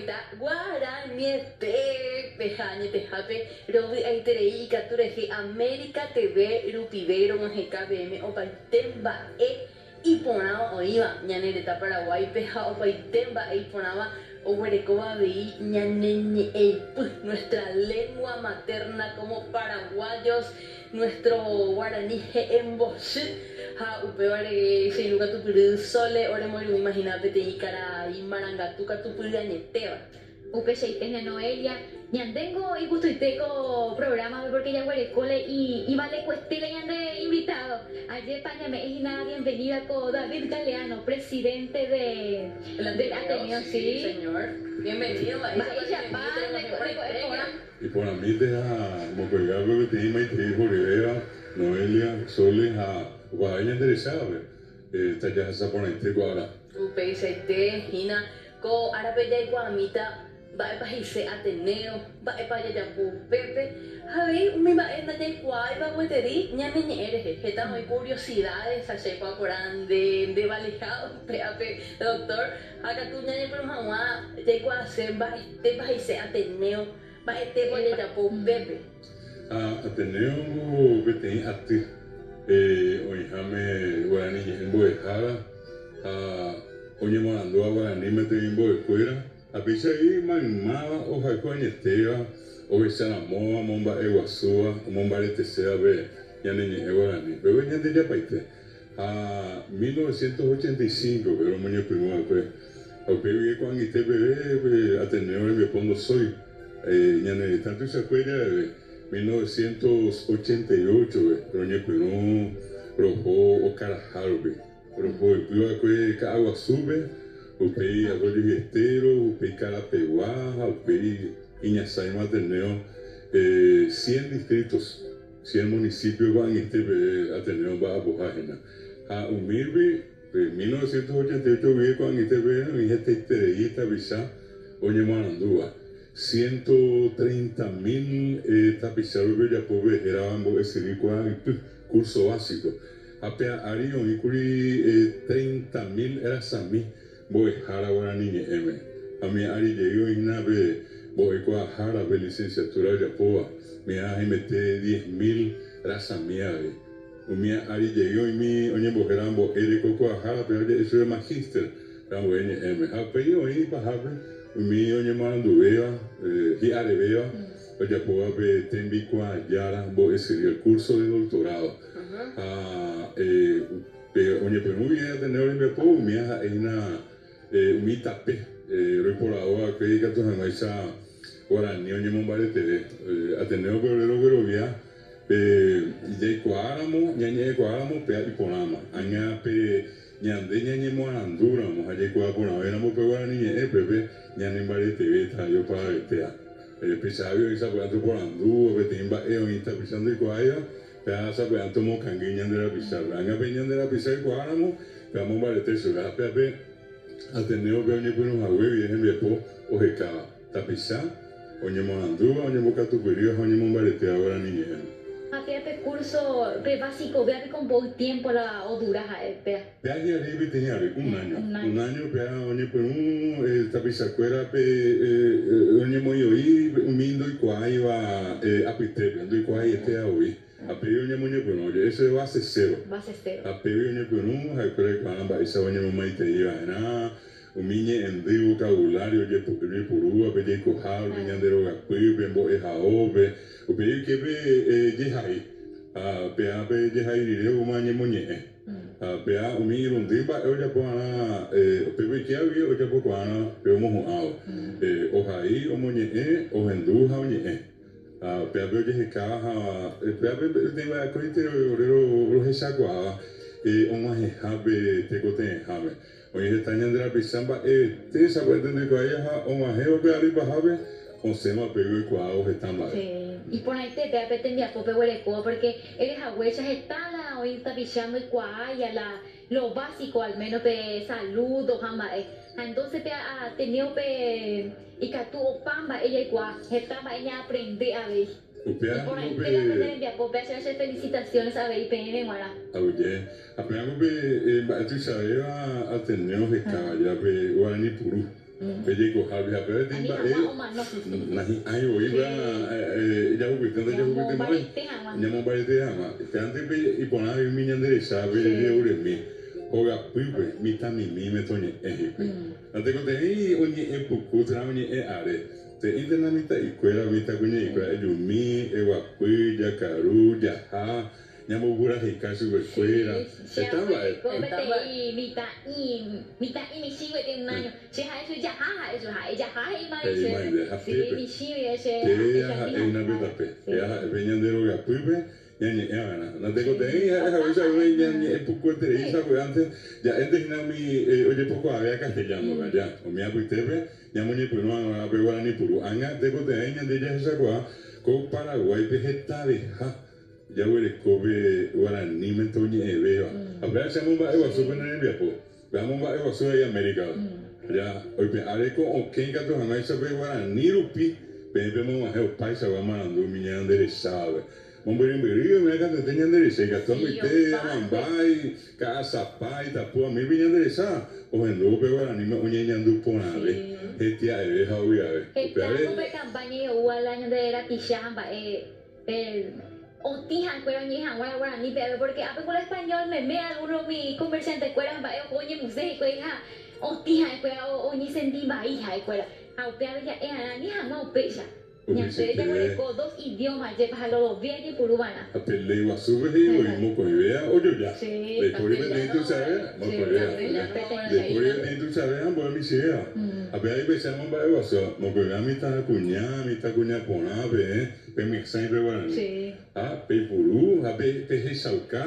Ñañomongoita guaraniete ha añetehápe rovy'aiterei ikatu rehe América TV rupive rog̃uahẽka peẽme opaite mba'e iporãva oĩva ñane retã Paraguáipe ha opaite mba'e iporãva oguerekóva avei ñane ñe'ẽypy, nuestra lengua materna como paraguayos, nuestro guarani he'ẽmbochy ha upévare che irũ katupyry Sole oremoirũmíma hína peteĩ karai marangatu katupyry añetéva. Upeichaite ña Noelia, ñandéngo igustoite ko programa-pe porque jaguereko la ivalekuete la ñande invitado. Ajépa ñame'ẽ hína bienvenida ko David Galeano, presidente de del Ateneo, sí. Señor. Bienvenido, mba'éichapa neko'ẽ porã. Iporãmínte ha mokõihápe peteĩ maitei horyvéva, Noelia, Sole ha opavave ñande rechávape, tajahasa porãite ko ára. Upeichaite hína Ko árape jaikuaamíta mba'épa he'ise Ateneo, mba'épa jajapo upépe, ha avei umi mba'e ndajaikuaáiva gueteri ñane ñe'ẽ rehe. Heta oĩ curiosidades ha che aikuaa porã nde ndevaleha upévape, doctor, ha katu ñañepyrũ hag̃ua jaikuaase mba'etépa he'ise Ateneo, mba'etépa ojejapo upépe. Ha Ateneo ngo peteĩ aty oĩháme guarani ñe'ẽ mbo'ehára ha Oñemoarandúva guaraníme temimbo'ekuéra ha péicha avei maymáva ohayhu añetéva, ohecharamóva, omomba'eguasúva, omombareteséva pe ñane ñe'ẽ guarani. Péva ñandejapaite. Ha 1985-pe romoñepyrũ va'ekue ha upe guive ko'ag̃aite peve pe Ateneo rembiapo ndosói ñane retã tuichakue javeve. 1988-pe roñepyrũ roho okaraha rupi. Roho ypy va'ekue Ka'aguasúpe, upéi Arroyo y Estero, upéi Karapegua ha upéi iñasãima Ateneo cien distritos, cien municipios ko'ag̃aite peve Ateneo mba'apoha hína. Ha umígui pe 1988 guive ko'ag̃aite peve oĩ hetaiterei tapicha oñemoarandúva. 130 mil tapicha rupi ojapo pe hérava mbo'esyry kuaa ypy, curso básico. Ha pe ári oĩkuri treinta mil rasami mbo'ehára guarani ñe'ẽme. Ha umi ári jey oĩhína pe mbo'ekuaahára pe licenciatura ojapóva, umíva haimete diez mil rasami avei. Umi ári jey oĩmi oñembohéra mbo'e rekokuaahára péva oje'e chupe magíster ambue ñe'ẽme. Ha upéi oĩ ipahápe umi oñemoaranduvéva, hi'arevéva, ojapóva pe tembikuaajára mbo'esyry, el curso de doctorado. Ha pe oñepyrũ guive Ateneo rembiapo, umíva ha'e hína umi tape roiporavo va'ekue ikatu hag̃uáicha guarani oñemombareteve. Ateneo-pe ore roguerovia pe jaikuaáramo, ñañe'ẽkuaáramo péa iporãma. Ág̃a pe ñande ñañemoarandúramo ha jaikuaa porãvéramo pe guarani ñe'ẽ upépe ñanembaretevéta joparavetéa. Peichahágui oĩ sapy'ánte oporandu peteĩ mba'e oĩ tapicha ndoikuaáiva. Péa sapy'ánte omokangy ñande rapichápe. Ág̃a pe ñande rapicha oikuaáramo, péa omombarete chupe. Ha péape Ateneo-pe oñepyrũ hague guive hembiapo ohekáva, tapicha oñemoarandúva, oñembokatupyrýva ha oñemombaretéva guarani ñe'ẽme. Ha péa pe curso pe básico-véa piko mboy tiempo la odura ha'e péa. Péa hi'ary peteĩ ary, un año. Un año péa oñepyrũ tapichakuérape oñemoĩoi umi ndoikuaáiva apytépe, ndoikuaaiete avoi. Ha pégui oñemoñepyrũ, oje'e chéve base cero. Ha pégui oñepyrũ ha'ekuéra oikuaarã mba'éichapa oñemomaitei va'erã, umi ñe'ẽndy, vocabulario, ojepurúvape jaikoha rupi ñande rogapýpe, mbo'ehaópe. Upéi oiképe jehai. Ha péa pe jehai rire oúma ñemoñe'ẽ. Ha péa umi irundy mba'e ojapo va'erã, upépe oike avei ojapokuaarã pe omohu'ãvo. Ohai, omoñe'ẽ, ohendu ha oñe'ẽ. Ha péape ojehekáva ha péape peteĩ mba'e'akóinte ore rohechakuaáva og̃uahẽha pe tekotevẽháme. Oĩ heta ñande rapicha mba'evete sapy'ánte ndoikuaáiva ha og̃uahẽvo pe ary pahápe osẽma upégui oikuaávo heta mba'e. Sí, iporãite péva pe tembiapo peguerekóva porque ere haguéicha heta la oĩ tapicha ndoikuaáiva la lo básico al menos pe saludo ha mba'e. Ha entonces pe Ateneo pe ikatu opa mba'e jaikuaa, heta mba'e ñaaprende avei. Upéva ningo Iporãite pe. la pene rembiapo, péa che felicitaciones avei peẽme g̃uarã. Aguyje. Ha péva ko pe mba'e tuichavéva Ateneo hekáva ja pe guarani puru. Pe jeikohápe ha péva peteĩ Ani mba'e hag̃ua omano. nahi'ãi voíva Sí. jahupyty ndajahupytymo'ãi. Ñamombarete hag̃ua. Ñamombarete hag̃ua. Pévante pe iporã avei umi ñande rechápe Sí. jeuremi hogapýpe mitãmimíme toñe'ẽ hikuái. Natekotevẽi oñe'ẽ puku térã oñe'ẽ are. Te'íntena mitã'ikuéra, mitãkuña'ikuéra ejumi, eguapy, jakaru, jaha, ñambopuraheika chupekuéra. Che Heta mba'e. aguereko peteĩ mitã'i, mitã'i michĩ gueteri un áño. Che ha'e chupe jaha ha'e chupe, ha'e jaha he'ímari He'íma chéve. inde ha Sí, pépe. michĩ guive che Péa ha'e chupe ha'e ani hína pe hag̃ua. tape. Sí. Péa ha'e pe ñande rogapýpe ñañe'ẽ va'erã. Sí, Natekotevẽi ha'e opa haguéicha mba'e. avei ñañe'ẽ pukueterei Sí. sapy'ánte, ja'énte hína umi ojepokuaavéva castellano-pe aja. Umi apytépe Ñamoñepyrũ hag̃ua pe guarani puru. Ág̃a tekotevẽ ñande jahechakuaa ko Paraguáipe hetaveha jaguereko pe guaranímente oñe'ẽvéva. Ha péva che amomba'eguasu pene rembiapo. Pe amomba'eguasu avei América-pe. Ja oipe'áre ko okẽ ikatu hag̃uáicha pe guarani rupi peẽ pemog̃uahẽ opaichagua marandu umi ñanderechávape. Mombyrymbyry oĩva katuete ñande recha, ikatu Sí, amoite, opa rupi. amambái, ka'asapa, itapu amígui ñande recha, ohendúvo pe guaraníme oñeñandu porãve, Sí. hetia'eve ha ovy'ave. Heta Upévare. ko pe campaña oúva la ñande rapicha ha mba'e pe otĩ ha'ekuéra oñe'ẽ hag̃ua la guaranípe ave, porque ápe ko la español meme alguno umi comerciante kuéra ha mba'e oho oñemusẽ hikuái ha otĩ ha'ekuéra oñesenti vai ha'ekuéra. Ha upéva ja'e arã ani hag̃ua upéicha. Ñande jaguereko dos idioma jepa ha lodovia jaipuru va'erã. Ha pe léi guasúpe he'i voi mokõivéa ojoja. Ndaipóri peteĩ tuichavéa, mokõivéa. Ndaipóri peteĩ tuichavéa ambue michĩvéva. Ha péva ipeicha momba'e guasúva, mokõivéa mitãkuña, mitãkuña porã peẽ pemyasãi pe guarani. Ha peipuru ha pehechauka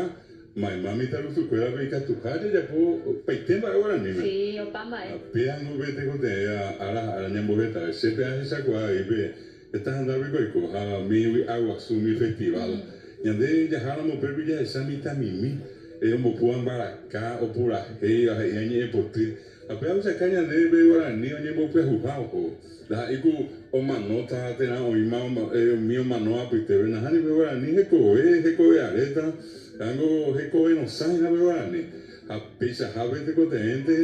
Mayma mitãrusukuérape ikatuha jajapo opaite mba'e guaraníme. Sí, opa mba'e. Ha péango pe tekotevẽva ára ha ára ñambohetave. Che pe ahechakuaa avei pe heta hendápe ko oiko ha umi vy'a guasu, umi festival. Ñande jaháramo upépe jahecha mitãmimi ombopúva mbaraka, opurahéiva, he'íva ñe'ẽpoty. Ha péva ohechauka ñandéve pe guarani oñembopyahuha ohóvo. Ndaha'éi ku omanóta térã oĩma umi omanóva apytépe. Nahániri pe guarani hekove, hekove aréta, kángo hekove rosã hína pe guarani. Ha peichahápe tekotevẽnte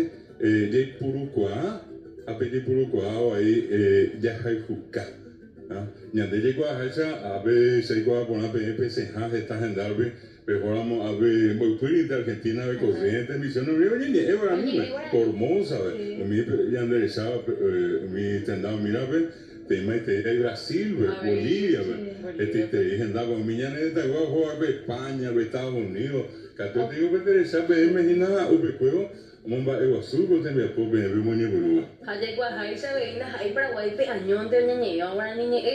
jaipurukuaa ha pe jaipurukuaa vai jahayhuka. Ñande jaikuaaháicha ápe che aikuaa porã peẽ pesẽha heta hendárupi Pehóramo ápe mboypýrinte Argentina-pe Corrientes, Misiones umi oñeñe'ẽ guaraníme, Formosa-pe, umi ñande recháva umi tenda umívape, teimaiterei Brasil-pe, Bolivia-pe, hetaiterei hendápe, umi ñane retãygua ohóvape España-pe, Estados Unidos, katuete niko pende recha peẽme hína upekuévo omomba'eguasu ko tembiapo peẽ pemoñepyrũva. Ha jaikuaaháicha avei ndaha'éi Paraguáipe añónte oñeñe'ẽva guarani ñe'ẽ,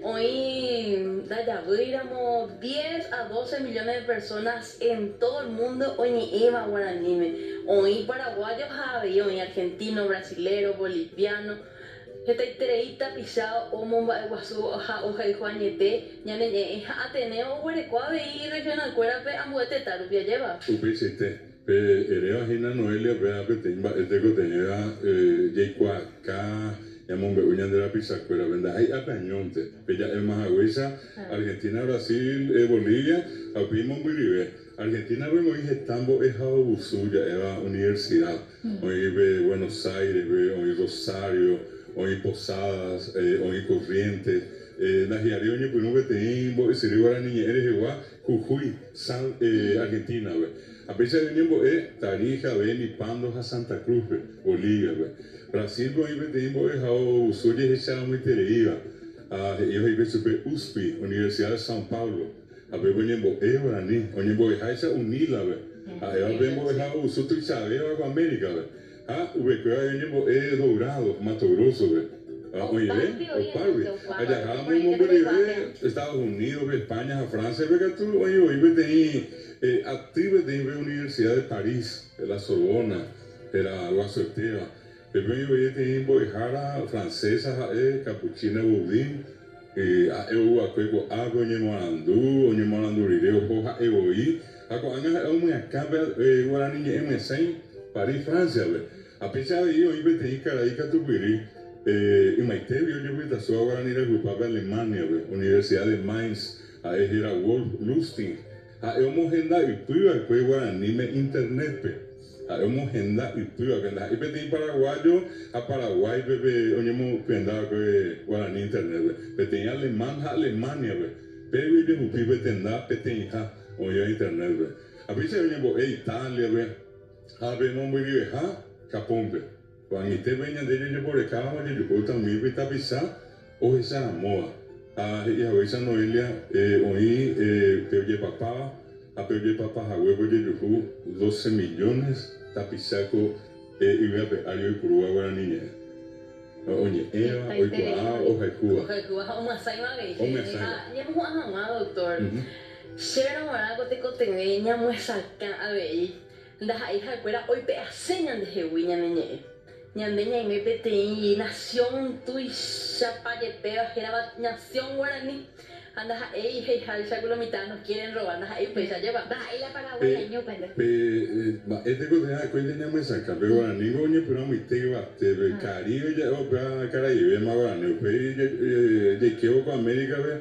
oĩ ndajavýiramo diez a doce millones de personas en todo el mundo oñe'ẽva guaraníme. Oĩ paraguayo ha avei oĩ argentino, brasilero, boliviano, hetaiterei tapicha omomba'eguasu ha ohayhu añete ñane ñe'ẽ ha Ateneo oguereko avei regional-kuérape ambue tetã rupi ajéva. Upeichaite. Pe eréva hína Noelia péva peteĩ mba'e tekotevẽva jaikuaaka ñamombe'u ñande rapichakuérape, ndaha'éi ápe añónte, pe ja'éma haguéicha Argentina, Brasil, Bolivia ha upéi mombyryve. Argentina-pe oĩ heta mbo'ehaovusu ja'éva universidad, oĩ pe Buenos Aires-pe, oĩ Rosario, oĩ Posadas, oĩ Corrientes. Ndahi'aréi oñepyrũ peteĩ mbo'esyry guarani ñe'ẽ rehegua Jujuy, San, Argentina-pe. Ha péicha oñembo'e Tarija, Beni, Pando ha Santa Cruz-pe, Bolivia-pe. Brasil-pe oĩ peteĩ mbo'ehao vusu ojehecharamoitereíva, ha he'íva hikuái chupe USP, Universidad de São Paulo. Ha pépe oñembo'e guarani, oñembo'eháicha UNILA-pe, ha'éva pe mbo'ehao vusu tuichavéva ko América-pe. Ha upekuéra oñembo'e Dourado, Mato Grosso-pe. Ha oĩve opárupi. Ha jaháramo mombyryve Estados Unidos-pe, España ha Francia-pe katu oĩ voi peteĩ aty peteĩ pe Universidad de París, la Sorbona, héra guasuetéva. Pépe oĩ voi peteĩ mbo'ehára francesa ha'e, Capuchina Boudin, ha'e ou va'ekue ko'ápe oñemoarandu, oñemoarandu rire oho ha'e voi, ha ko'ág̃a ha'e omyakã pe guarani ñe'ẽ myasãi Paris, Francia-pe. Ha péicha avei oĩ peteĩ karai katupyry ymaitégui ojepytasóva guarani rayhupápe Alemania-pe, Universidad de Mainz, ha'e héra Wolf Lustig. Ha'e omohenda ypy va'ekue guaraníme internet-pe. Ha'e omohenda ypy va'ekue, ndaha'éi peteĩ paraguayo ha Paraguáipe pe oñemopyenda va'ekue guarani internet-pe, peteĩ alemán ha Alemania-pe. Pégui ojehupi pe tenda peteĩha oĩva internet-pe. Ha péicha oñembo'e Italia-pe ha pe mombyryveha Japón-pe. Ko'ag̃aitépe ñande jajeporekáramo jajuhúta umi tapicha ohecharamóva. Ha he'i haguéicha Noelia, oĩ pe ojepapáva ha pe ojepapa haguépe ojejuhu doce millones tapicha ko yvy ape ári oipurúva guarani ñe'ẽ. Oñe'ẽva, oikuaáva, ohayhúva. Ohayhúva ha omyasãiva avei. Omyasãiva. Ha ñamohu'ã hag̃ua, doctor, chéverõ g̃uarã ko tekotevẽ ñamyesakã avei Ndaha'éi ha'ekuéra oipe'ase ñandehegui ñane ñe'ẽ. Ñande ñaime peteĩ nasión tuichapa jepéva hérava Nación Guarani. Ha ndaha'éi he'iháicha ku lo mitã nos quieren robar, ndaha'éi upéicha ajépa. Ndaha'éi la Paraguái año pende. Pe mba'e tekotevẽ akóinte ñamyesakã, pe guaraníngo oñepyrũ amoite yvate, pe Caribe ja'e upéva karaivéma guarani, upéi jaikévo ko América-pe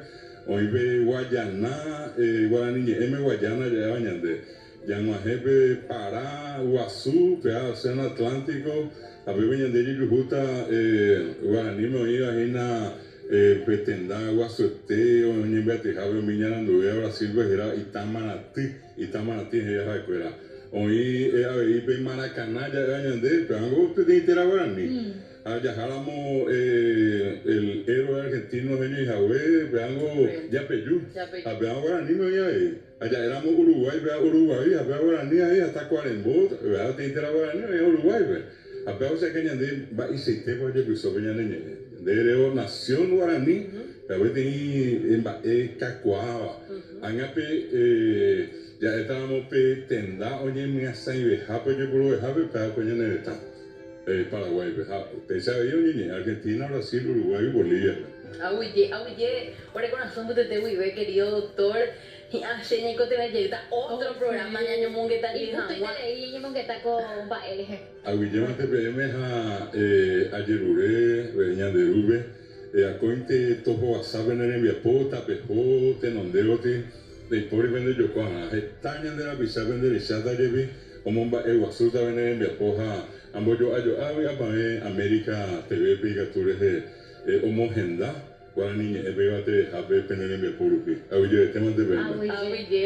oĩ pe Guayana, guarani ñe'ẽme Guayana ja'éva ñande. Jag̃uahẽ pe para guasu, pe Océano Atlántico, ha pépe ñande jajuhúta guaraníme oĩva hína pe tenda guasuete oñembyatyhápe umi ñaranduvéva Brasil-pe héra Itamaraty, Itamaraty héra ha'ekuéra. Oĩ avei pe Maracaná ja'éva ñande, pévango peteĩ téra guarani. Ha jaháramo el héroe argentino heñoihague, pévango Japeju, ha péva guaraníme oĩ avei. Ha ja'éramo Uruguáipe ha Uruguavi, ha péva guarani avei, ha Tacuarembó, ha peteĩ térã guarani oĩva Uruguáipe. Ha péva ohechaika ñande mba'eichaitépa ojepyso pe ñane ñe'ẽ. Ñande erévo Nación Guarani, péva peteĩ mba'e kakuaáva. Ág̃a pe ja'étaramo pe tenda oñemyasãivehápe, ojepuruvehápe, péva ko ñane retã Paraguáipe. Ha upéicha avei oñeñe'ẽ Argentina, Brasil, Uruguay, Bolivia-pe. Aguyje, aguyje ore korasõ mbytete guive, querido doctor. Hi'ã che ñaikotevẽ jeýta ótro prográma ñañomongeta jey hag̃ua. Igustoiterei ñañemongeta ko mba'e rehe. Aguyjémante peẽme ha ajerure ñande Rúpe akóinte tohovasa pene rembiapo, tapeho tenonde gotyo, ndaipóri pende jokuaarã. Heta ñande rapicha pende recháta jepi omomba'eguasúta pene rembiapo ha ambojo'ajo'a vy'apavẽ América TV-pe ikatu rehe omohenda. Guarani ñe'ẽ pe yvatevehápe pene rembiapo rupi. Aguyjevetémante peẽme. Aguyje.